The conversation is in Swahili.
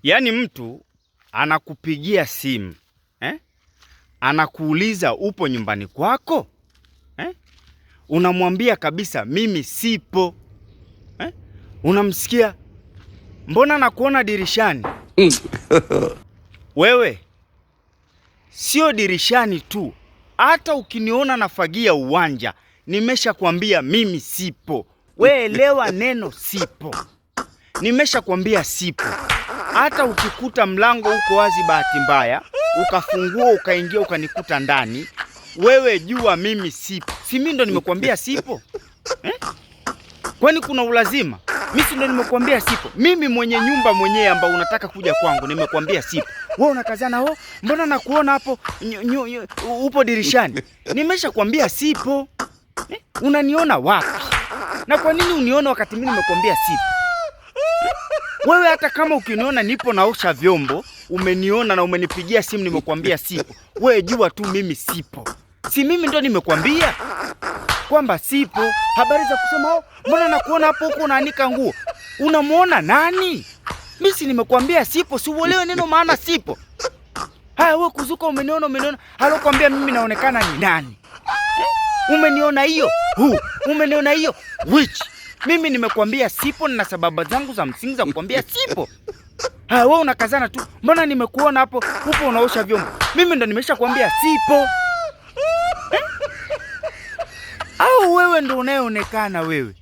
Yaani mtu anakupigia simu eh? Anakuuliza upo nyumbani kwako eh? Unamwambia kabisa mimi sipo eh? Unamsikia, mbona nakuona dirishani? Wewe sio dirishani tu, hata ukiniona nafagia uwanja, nimeshakwambia mimi sipo. We elewa neno sipo, nimeshakwambia sipo. Hata ukikuta mlango uko wazi, bahati mbaya ukafungua ukaingia ukanikuta ndani, wewe jua mimi sipo. Si mimi ndo nimekuambia sipo eh? Kwani kuna ulazima? Mimi si ndo nimekuambia sipo. Mimi mwenye nyumba mwenyewe ambao unataka kuja kwangu nimekuambia sipo. Wewe unakazana, oh, mbona nakuona hapo upo dirishani? Nimeshakwambia sipo eh? Unaniona wapi? Na kwa nini uniona wakati mimi nimekuambia sipo? Wewe hata kama ukiniona nipo naosha vyombo, umeniona na umenipigia simu nimekuambia sipo. Wewe jua tu mimi sipo. Si mimi ndo nimekuambia kwamba sipo. Habari za kusema oh, mbona nakuona hapo huko unaanika nguo? Unamuona nani? Mimi si nimekuambia sipo, si uelewe neno maana sipo. Haya wewe kuzuka umeniona umeniona, alokuambia mimi naonekana ni nani? Eh? Umeniona hiyo? Who? Umeniona hiyo? Which? Mimi nimekuambia sipo na sababu zangu za msingi za kukwambia sipo. Haya wewe unakazana tu. Mbona nimekuona hapo upo unaosha vyombo? Mimi ndo nimeshakwambia sipo. Eh? Au wewe ndo unayeonekana wewe?